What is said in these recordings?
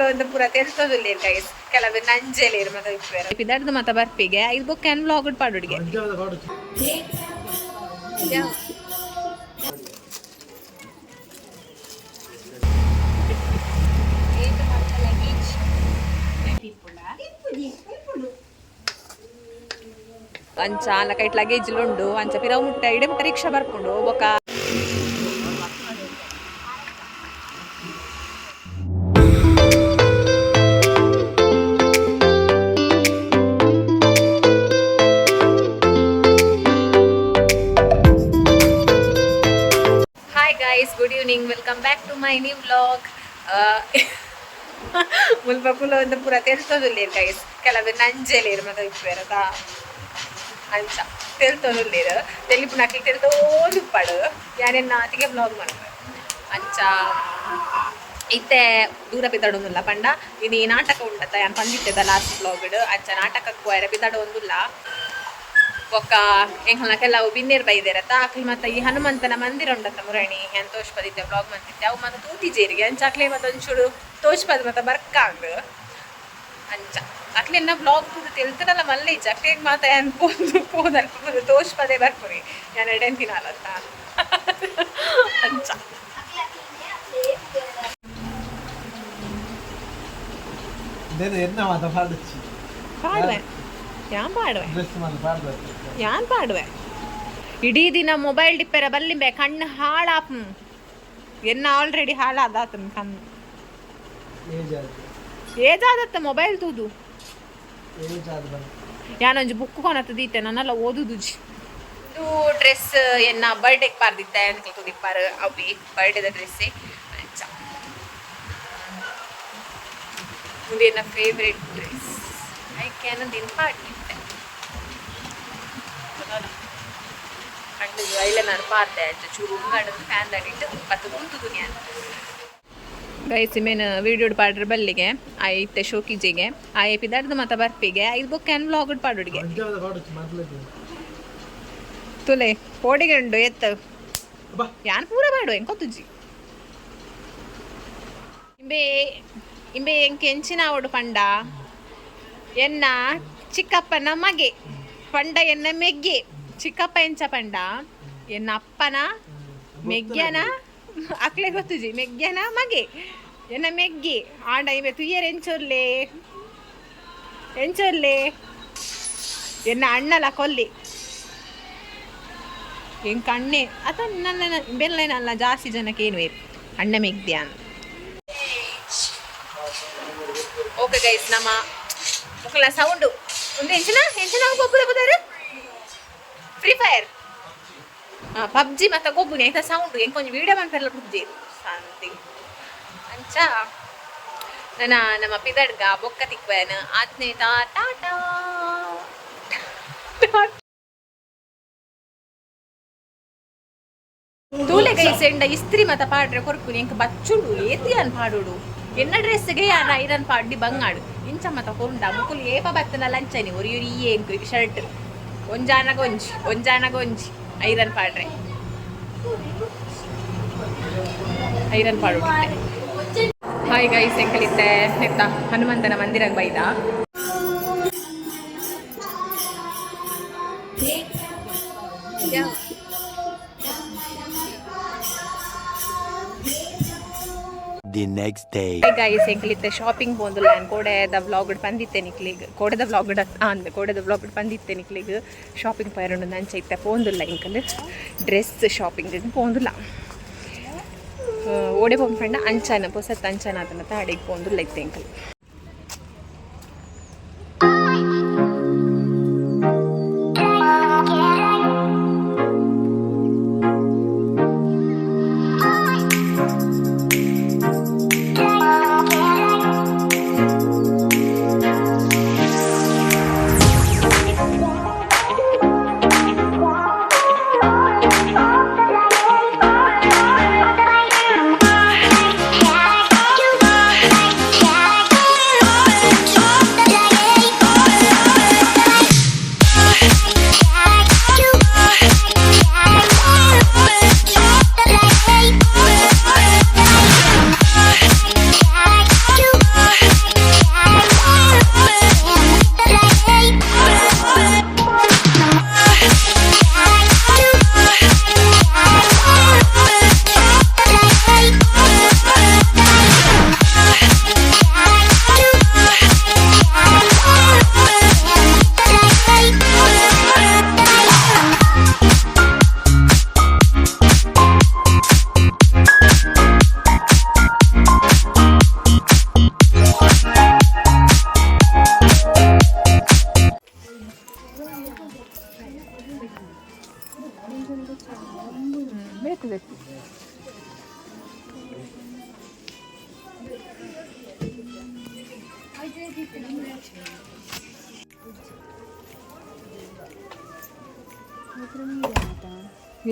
ಕುಲೊಂದು ಪೂರ ತೆಲ್ತೊಂದುಲ್ಲೆರ್ ಗೈಸ್. ಕೆಲವು ನಂಜೆಲೇರ್ ಮತ ಇಪ್ಪುವೆರ್. ಪಿದಡ್ದ್ ಮತ ಬರ್ಪಿಗೆ ಐದು ಬೊಕ್ಕ ಏನ್ ವ್ಲಾಗ್ ಪಾಡುಡಿಗೆ. ಅಂಚ ಅಲ್ಲ ಕೈಟ್ ಲಗೇಜ್ ಉಂಡು. ಅಂಚ ಪಿರವು ಮುಟ್ಟ ಇಡೆ ಮುಟ್ಟ ರಿಕ್ಷಾ ಬರ್ಪುಂಡು ಬೊಕ. Hi guys, good evening, welcome back to my new vlog. ಮುಲ್ಪ ಕುಲೊಂದು ಪೂರ ತೆಲ್ತೊಂದುಲ್ಲೆರ್ ಗೈಸ್. ಕೆಲವು ನಂಜೆಲೇರ್ ಮತ ಇಪ್ಪುವೆರ್ ಅಂಚ ತೆಲ್ತೊಂದುಲ್ಲೆರ್. ತೆಲಿಪುನಕ್ಲ್ ತೆಲ್ತೊಂದು ಉಪ್ಪಡ್, ಯಾನ್ ಎನ್ನಾತಿಗೆ ವ್ಲಾಗ್ ಮನ್ಪುವೆ. ಅಂಚ ಇತ್ತೆ ದೂರ ಪಿದಡೊಂದುಲ್ಲ ಪಂಡ ಇನಿ ನಾಟಕ ಉಂಡತ್ತ, ಯಾನ್ ಪಂದಿತ್ತೆದ ಲಾಸ್ಟ್ ವ್ಲಾಗ್ಡ್. ಅಂಚ ನಾಟಕಕ್ಕೆ ಪೋಯೆರೆ ಪಿದಡೊಂದುಲ್ಲ. ಬೊಕ್ಕ ಎಂಕಲ್ನ ಕೆಲವು ಬಿನ್ನೆರ್ ಬೈದೆರತ್ತ, ಅಕ್ಲ್ ಮತ್ತ ಈ ಹನುಮಂತನ ಮಂದಿರ ಉಂಡತ್ತ ಮುರಣಿ, ಯಾನ್ ತೋಜ್ಪದಿತ್ತೆ, ವ್ಲಾಗ್ ಮಂತಿತ್ತೆ. ಅವು ಮಾತ ತೂತಿಜೆರಿಗೆ. ಅಂಚ ಅಕ್ಲೆ ಮತ್ತ ಒಂಚೂರು ತೋಜ್ಪದ್ ಮತ್ತ ಬರ್ಕಾಂದ್. ಅಂಚ ಅಕ್ಲೆನ ವ್ಲಾಗ್ ತೂದು ತೆಲ್ತನಲ್ಲ ಮಲ್ಲೆ ಇಜ್ಜಿ. ಅಕ್ಲೆಗ್ ಮಾತ ಯಾನ್ ಪೋದು ಪೋದು ಅಲ್ಪ ಪೋದು ತೋಜ್ಪದೇ ಬರ್ಪುನಿ ಯಾನ್ ಎಡೆಂತಿನಾಲತ್ತ ಅಂಚ. ಎನ್ನ ಮಾತ ಪಾಡುಚ್ಚಿ. ಪಾಡುವೆ, ಯಾನ್ ಪಾಡುವೆ. ಡ್ರೆಸ್ ಮಾತ ಪಾಡ್ಬೇಕು. ಯಾನ್ ಪಾಡುವೆ. ಇಡೀ ದಿನ ಮೊಬೈಲ್ ಡಿಪ್ಪೆರ ಬಲ್ಲಿಂಬೆ ಕಣ್ಣು ಹಾಳಾಪ್. ಎನ್ನ ಆಲ್ರೆಡಿ ಹಾಳಾದಾತನ್ ಕಣ್ಣು. ಏಜ್ ಆದ್. ಏಜಾದತ್ತ ಮೊಬೈಲ್ ತೂದು. ಏಜ್ ಆದ್ ಬಂತು. ಯಾನೊಂಜಿ ಬುಕ್ ಕೊನತ್ತು ದೀತೆ, ನನ್ನೆಲ್ಲ ಓದುದುಜಿ. ಇದು ಡ್ರೆಸ್ ಎನ್ನ ಬರ್ಡೇಗೆ ಪಾರ್ದಿತ್ತೆ ಅಂಕಲ್ ತುದಿಪ್ಪಾರು. ಅವಿ ಬರ್ಡೇದ ಡ್ರೆಸ್. ಅಂಚ ಮುಂದೆ ಎನ್ನ ಫೇವ್ರೆಟ್ ಡ್ರೆಸ್ ಐಕೆ ದಿನ ಪಾಡ್ದಿತ್ತೆ. ಕಣ್ಣಿಗೆ ಐಲೈನರ್ ಪಾರ್ದೆ. ಅಂಚ ಚೂರು ಉಂಗಡ ಫ್ಯಾನ್ ದಾಡಿಟ್ಟು ಪತ್ತು ಕುಂತುದು ನಾನು. ಗೈಸ್, ಮೇನ್ ವೀಡಿಯೋಡ್ ಪಾಡ್ರೆ ಬಲ್ಲಿಗೆ ಇತ್ತೆ ಶೋಕಿಜಿಗೆ ಆಯೆ ಪಿದಡ್ದು ಮತ ಬರ್ಪಿಗೆ ಐದು ಬೊಕ್ಕ ಏನ್ ವ್ಲಾಗ್ ಪಾಡುಡಿಗೆ. ಅಂಚ ಪಾಡುಚ್ಚಿ ಮೊದ್ಲಕ್ಕೆ. ತುಲೆ ಪೋಡಿಗೆ ಉಂಡು ಎತ್ತ. ಬಾ. ಯಾನ್ ಪೂರ ಬಾಡು ಎಂಕೊತ್ತುಜಿ. ಇಂಬೆ ಇಂಬೆ ಎಂಕ್ ಎಂಚಿನ ಅವಡು ಪಂಡ ಎನ್ನ ಚಿಕ್ಕಪ್ಪನ ಮಗೆ ಪಂಡ ಎನ್ನ ಮೆಗ್ಗೆ ಚಿಕ್ಕಪ್ಪ. ಎಂಚ ಪಂಡ ಎನ್ನ ಅಪ್ಪನ ಮೆಗ್ಗ್ಯನ, ಅಕ್ಲೆ ಗೊತ್ತುಜಿ, ಮೆಗ್ಗ್ಯನ ಮಗೆ ಎನ್ನ ಮೆಗ್ಗಿ. ಆಂಡ ಇಂಬೆ ತುಯ್ಯರ್ ಎಂಚೊರ್ಲೆ ಎಂಚೊರ್ಲೆ ಎನ್ನ ಅಣ್ಣಲ ಕೊಲ್ಲಿ ಎಂಕ್ ಅಣ್ಣೆ ಅತ ನನ್ನ ಬೆಲ್ಲೈನಲ್ಲ. ಜಾಸ್ತಿ ಜನಕ್ಕೆ ಏನು ವೇರು ಅಣ್ಣ ಮೆಗ್ದ್ಯಾನ್. ಓಕೆ ಗೈಸ್, ನಮ್ಮ ಮುಕ್ಕಲ ಸೌಂಡು ಒಂದು ಎಂಚಿನ ಎಂಚಿನ ಗೊಬ್ಬರ ಬುದಾರು ಫ್ರೀ ಫೈರ್, ಪಬ್ಜಿ ಮತ್ತೆ ಗೊಬ್ಬುನಿ ಐತ ಸೌಂಡು. ಎಂಕೊಂಜಿ ವೀಡಿಯೋ ಮನ್ಪೆಲ್ಲ ಪುಜ್ಜಿ ಸಮಥಿಂಗ್. ಅಂಚ ನನ್ನ ನಮ್ಮ ಪಿದಡ್ಗ ಬೊಕ್ಕ ತಿಕ್ವೇನ ಆತ್ನೇ. ಟಾಟಾ. ತೂಲೆ ಗೈಸ್, ಎಂಡ ಇಸ್ತ್ರಿ ಮತ ಪಾಡ್ರೆ ಕೊರ್ಪುನಿ. ಎಂಕ್ ಬಚ್ಚುಂಡು ಏತಿ ಅನ್ ಪಾಡುಡು. ಎನ್ನ ಡ್ರೆಸ್ಗೆ ಯಾರ ಐರನ್ ಪಾಡ್ಡಿ ಬಂಗಾಡು ಇಂಚ ಮತ ಕೊರುಂಡ ಮುಕುಲು ಏಪ ಬತ್ತನ ಲಂಚನಿ ಒರಿ ಒರಿ ಎಂಕ್ ಶರ್ಟ್ ಒಂಜಾನಗ ಒಂಜಿ ಒಂಜಾನಗ ಒಂಜಿ ಐರನ್ ಪಾಡ್ರೆ ಐರನ್ ಪಾಡು. ಹಾಯ್ ಗೈಸ್, ಎಂಕಲಿತ್ತೆ ಎತ್ತ ಹನುಮಂತನ ಮಂದಿರಗ್ ಬೈದ. The next day. Guys, ಎಂಕಲಿತ್ತೆ ಶಾಪಿಂಗ್ ಪೋಂದುಲ್ಲ. ನಾನು ಕೋಡೆದ ವ್ಲಾಗ್ ಪಂದಿತ್ತೆ ನಿಕ್ಲಿಗ್. ಕೋಡೆದ ವ್ಲಾಗ್ ಅಂದ್ ಕೋಡೆದ ವ್ಲಾಗ್ ಪಂದಿತ್ತೆ ನಿಕ್ಲಿಗ್. ಶಾಪಿಂಗ್ ಪೈರುಂಡು ಅಂಚ ಇತ್ತೆ ಪೋಂದುಲ್ಲ. ಎಂಕಲ್ ಡ್ರೆಸ್ ಶಾಪಿಂಗ್ ಪೋಂದುಲ್ಲ. ಓಡೆ ಪೋನ್ ಪಂಡ ಅಂಚನ ಪೊಸತ್ ಅಂಚನ ಅದನ್ನ ತಾಡಿಗೆ ಪೋಂದುಲ್ಲ ಇತ್ತೆ ಎಂಕಲ್.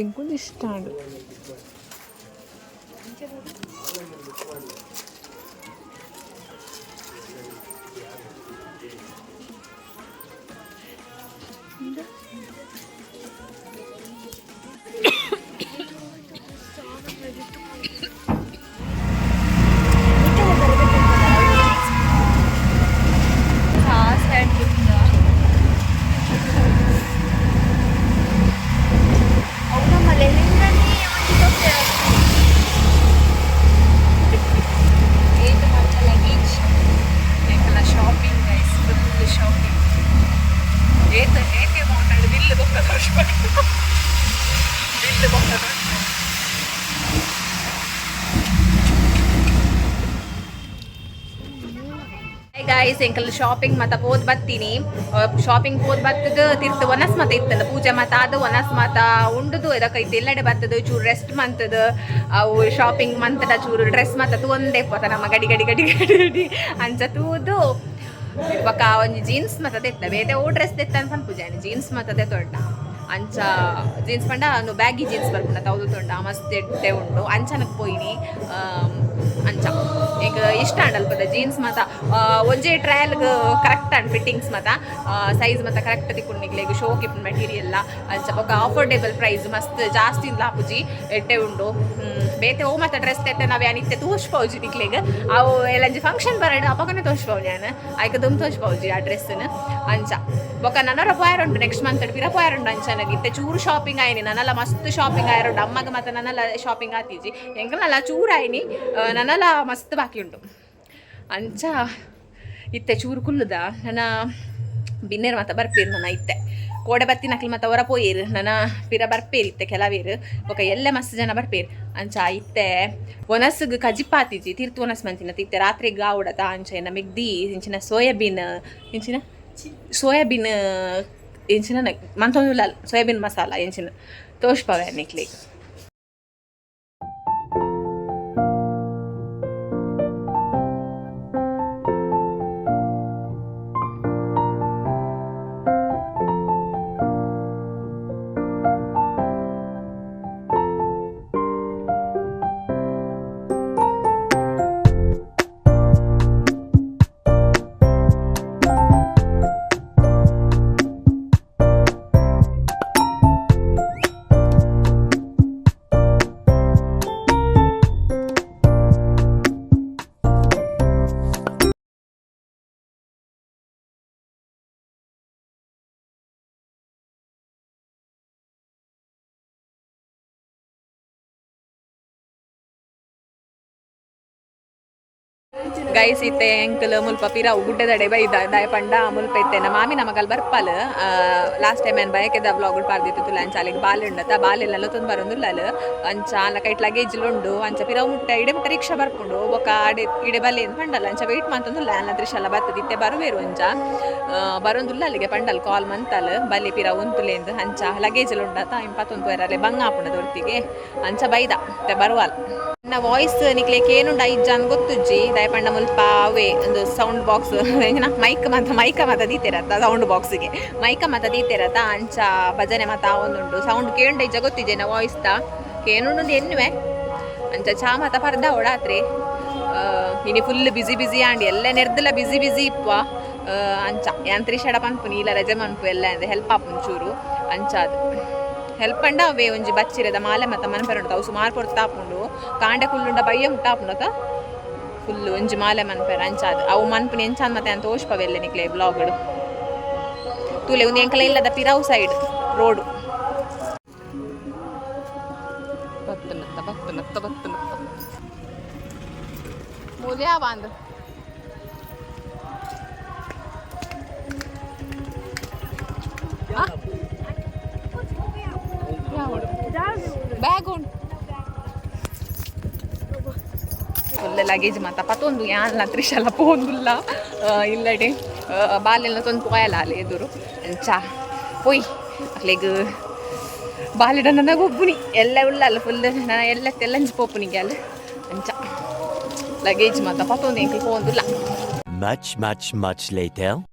ಎಂಕೊಂದು ಇಷ್ಟ and. Shopping guys, full shopping. ಏತ್ ಏಕೆ ಅಮೌಂಟ್ ಬಿಲ್ ಬೊಕ್ಕ ತೋರ್ಸ್ಬೇಕು, ಬಿಲ್ ಬೊಕ್ಕ. ಗಾಯ್ಸ್, ಎಂಕಲ್ ಶಾಪಿಂಗ್ ಮತ ಪೋದ್ ಬತ್ತೀನಿ. ಶಾಪಿಂಗ್ ಪೋದ್ ಬತ್ತದ ತಿರ್ತು ಒನಸ್ ಮತ ಇತ್ತಲ್ಲ, ಪೂಜೆ ಮತ ಅದು ಒನಸ್ ಮತ ಉಂಡುದು ಇದಕ್ಕೆ ಇತ್ತು. ಎಲ್ಲೆಡೆ ಬತ್ತದ ಚೂರು ರೆಸ್ಟ್ ಮಂತದ. ಅವು ಶಾಪಿಂಗ್ ಮಂತದ ಚೂರು ಡ್ರೆಸ್ ಮತ ತೂಂದೇ ಪೋತ ನಮ್ಮ ಗಡಿ ಗಡಿ ಗಡಿ ಗಡಿ ಗಡಿ ಅಂಚ ತೂದು ಬೊಕ ಒಂಜಿ ಜೀನ್ಸ್ ಮತ ತೆತ್ತ. ಬೇತೆ ಓ ಡ್ರೆಸ್ ತೆತ್ತ ಅಂತ ಪನ್ಪುಜಾನೆ, ಜೀನ್ಸ್ ಮತ ತೊಂಡ. ಅಂಚ ಜೀನ್ಸ್ ಪಂಡ ಒಂದು ಬ್ಯಾಗಿ ಜೀನ್ಸ್ ಬರ್ಪುಂಡ ತೌದು ತೊಂಡ, ಮಸ್ತ್ ಎಡ್ಡೆ ಉಂಡು. ಅಂಚನಕ್ ಪೋಯಿನಿ. ಅಂಚ ಈಗ ಇಷ್ಟ ಆಂಡ್ ಅಲ್ಪದ ಜೀನ್ಸ್ ಮತ. ಒಂಜೆ ಟ್ರಯಲ್ಗ್ ಕರೆಕ್ಟ್ ಆಂಡ್ ಫಿಟ್ಟಿಂಗ್ಸ್ ಮತ, ಸೈಜ್ ಮತ ಕರೆಕ್ಟ್ ತಿಕ್ಕುಂಡು. ಈಗ ಶೋಕ್ ಇಪ್ಪುನ ಮೆಟೀರಿಯಲ್. ಅಂಚ ಬೊಕ ಅಫೋರ್ಡೇಬಲ್ ಪ್ರೈಸ್, ಮಸ್ತ್ ಜಾಸ್ತಿ ಆಪುಜಿ, ಎಡ್ಡೆ ಉಂಡು. ಬೇತೆ ಓ ಮತ ಡ್ರೆಸ್ ತೆತ್ತೆ ನಾವ್ ಯಾನ್ ಇತ್ತೆ ತೋಜ್ಪೌಜಿ ನಿಕ್ಲೆಗ್. ಅವು ಎಲ್ಲಂಜಿ ಫಂಕ್ಷನ್ ಬರಡ್, ಅಪಗನೆ ತೋಜ್ಪೌ ಯಾನ್. ಐಕ್ ದುಂಬು ತೋಜ್ಪೌಜಿ ಆ ಡ್ರೆಸ್ನ. ಅಂಚ ಬೊಕ ನನರ ಪೋಯರುಂಡು, ನೆಕ್ಸ್ಟ್ ಮಂತ್ ಪಿರ ಪೋಯರುಂಡು. ಅಂಚನಗ್ ಇತ್ತೆ ಚೂರು ಶಾಪಿಂಗ್ ಆಯ್ನಿ. ನನಲ ಮಸ್ತ್ ಶಾಪಿಂಗ್ ಆಯರುಂಡು. ಅಮ್ಮಗ ಮತ್ತೆ ನನಲ ಶಾಪಿಂಗ್ ಆತಿಜಿ. ಎಂಕಲ್ನಲ ಚೂರು ಆಯ್ನಿ, ನನಲ ಮಸ್ತ್ ಬಾಕಿ ಉಂಡು. ಅಂಚ ಇತ್ತೆ ಚೂರು ಕುಲ್ಲುದ. ನನ್ನ ಬಿನ್ನೇರು ಮಾತ ಬರ್ಪೇರು. ನನ್ನ ಇತ್ತೆ ಕೋಡೆ ಬತ್ತಿನಕ್ಲು ಮತ್ತೆ ಹೊರ ಪೋಯೇರು, ನನ್ನ ಪಿರ ಬರ್ಪೇರು ಇತ್ತೆ ಕೆಲವೇರು. ಬೊಕ ಎಲ್ಲೆ ಮಸ್ತ್ ಜನ ಬರ್ಪೇರು. ಅಂಚ ಇತ್ತೆ ಒನಸ್ಗ್ ಕಜಿಪಾತಿಜಿ, ತಿರ್ತು ಒನಸ್ ಮಂತಿನ ಇತ್ತೆ ರಾತ್ರಿಗೆ ಆವಡತ. ಅಂಚ ಎನ್ನ ಮೆಗ್ದಿ ಇಂಚಿನ ಸೋಯಾಬೀನ್, ಇಂಚಿನ ಸೋಯಾಬೀನ್ ಇಂಚಿನ ಮಂತೊಂದುಲ್ಲ, ಸೋಯಾಬೀನ್ ಮಸಾಲ ಇಂಚಿನ ತೋಷ್ಪವೆ ನಿಕ್ಲೆಗ್. ಗೈಸ್, ಇತ್ತೆ ಎಂಕಲ್ ಮುಲ್ಪ ಪಿರವು ಗುಡ್ಡೆದಡೆ ಬೈದ. ದಾಯ ಪಂಡ ಮುಲ್ಪ ಇತ್ತೆ ನಮ್ಮ ಮಾಮಿ ನಮಗಲ್ ಬರ್ಪಲ್. ಲಾಸ್ಟ್ ಟೈಮ್ ಏನ್ ಬಯಕೆದ ವ್ಲಾಗ್ ಪಾರ್ದಿತ್ತು. ಅಂಚ ಅಲ್ಲಿಗೆ ಬಾಲೆ ಉಂಡತ, ಬಾಲೆಲ್ಲ ತೊಂದು ಬರೋದುಲ್ಲ. ಅಂಚ ಅಲ್ಲ ಕೈಟ್ ಲಗೇಜ್ ಉಂಡು. ಅಂಚ ಪಿರವು ಮುಟ್ಟ ಇಡೆ ಮುಟ್ಟ ರಿಕ್ಷಾ ಬರ್ಪುಂಡು. ಬೊಕ ಆಡೆ ಇಡೆ ಬಲ್ಲೆ ಅಂತ ಪಂಡಲ್ಲ. ಅಂಚ ವೆಯ್ಟ್ ಮಂತೊಂದುಲ್ಲ ಅಲ್ಲ, ತ್ರಿಶಾಲ ಬರ್ತದೆ, ಇತ್ತೆ ಬರುವೇರು. ಅಂಚ ಬರೋದುಲ್ಲ ಅಲ್ಲಿಗೆ ಪಂಡಲ್, ಕಾಲ್ ಮಂತಲ್ ಬಲ್ಲಿ ಪಿರವು ಉಂತುಲೇಂದು. ಅಂಚ ಲಗೇಜ್ ಉಂಡತ ಇಂಪತ್ತೊಂದು ಪೋಯರಲೆ ಬಂಗ ಆಪುಂಡ ದೊರ್ತಿಗೆ. ಅಂಚ ಬೈದ, ಇತ್ತೆ ಬರುವಲ್. ನನ್ನ ವಾಯ್ಸ್ ನಿಕ್ಲೇಕ್ ಏನುಂಡ ಇಜ್ಜ ಅಂದ್ ಗೊತ್ತುಜ್ಜಿ. ದಯಪಂಡ ಮುಲ್ಪ ಅವೇ ಒಂದು ಸೌಂಡ್ ಬಾಕ್ಸ್ ಏನ ಮೈಕ್ ಮತ, ಮೈಕ ಮತ ದೀತೆರತ್ತ, ಸೌಂಡ್ ಬಾಕ್ಸ್ಗೆ ಮೈಕ ಮತ ದೀತೆರತ್ತ. ಅಂಚ ಭಜನೆ ಮತ ಒಂದುಂಡು. ಸೌಂಡ್ ಕೇಂಡ ಇಜ್ಜ ಗೊತ್ತಿಜ್ಜೆ ನಾ ವಾಯ್ಸ್ ತ ಕೇನುಂಡು ಎನ್ನುವೆ. ಅಂಚ ಚಾ ಮತ ಪರ್ದ ಓಡಾತ್ರಿ. ಇನಿ ಫುಲ್ ಬಿಸಿ ಬಿಸಿ ಆಂಡಿ, ಎಲ್ಲ ನೆರ್ದಲ ಬಿಸಿ ಬಿಸಿ ಇಪ್ಪ. ಅಂಚ ಯಾನ್ ತ್ರಿಷಡ ಪನ್ಪು ನೀಲ ರಜೆ ಮನ್ಪು ಎಲ್ಲ ಹೆಲ್ಪ್ ಆಪುಂಡು ಚೂರು. ಅಂಚ ಅದು ಹೆಲ್ಪ್ ಅಂಡ ಅವೇ ಒಂಜಿ ಬಚ್ಚಿರದ ಮಾಲೆ ಮತ್ತ ಮನ್ಪೆರುಂಡು. ಅವು ಸುಮಾರು ಪೊರ್ತು ಆಪುಂಡು. ಕಾಂಡೆ ಕುಲ್ಲುಂಡ ಬಯ್ಯ ಮುಟ್ಟ ಆಪುಂಡು ಫುಲ್ ಒಂಜಿ ಮಾಲೆ ಮನ್ಪೆರ್. ಅಂಚಾದ್ ಅವು ಮನ್ಪುನಿ ಎಂಚಾಂದ್ ಮತ್ತೆ ಅಂತ ತೋಷ್ಪವೆಲ್ಲ ನಿಕ್ಲೆ ಬ್ಲಾಗ್ಡ್ ತೂಲೆ. ಒಂದು ಎಂಕಲ ಇಲ್ಲದ ಪಿರಾವ್ ಸೈಡ್ ರೋಡ್. ಬತ್ತನತ್ತ ಬತ್ತನತ್ತ ಬತ್ತನತ್ತ ಮೂಲೆ ಬಾಂದ್. ಬ್ಯಾಗ್ ಉಂಟು, ಫುಲ್ ಲಗೇಜ್ ಮಾತ ಪತೊಂದು. ಯಾನ್ಲ ತ್ರಿಶಲ ಪೋಂದುಲ್ಲ ಇಲ್ಲಡೆ ಬಾಲೆಲ್ಲ ತೊಂದು ಪೋಯಲ ಅಲ್ಲ ಎದುರು. ಅಂಚ ಪೊಯ್ ಅಕ್ಲೆಗ್ ಬಾಲೆಡ ನನಗೆ ಒಬ್ಬುನಿ ಎಲ್ಲ ಉಳ್ಳಲ್ಲ ಫುಲ್ ನನ್ನ ಎಲ್ಲ ತೆಲ್ಲಂಜಿ ಪೋಪುನಿಗೆ ಅಲ್ಲ. ಅಂಚ ಲಗೇಜ್ ಮಾತ ಪತೊಂದು ಎಂಕ್ಲು ಪೋಂದುಲ್ಲ. Much, much, much later.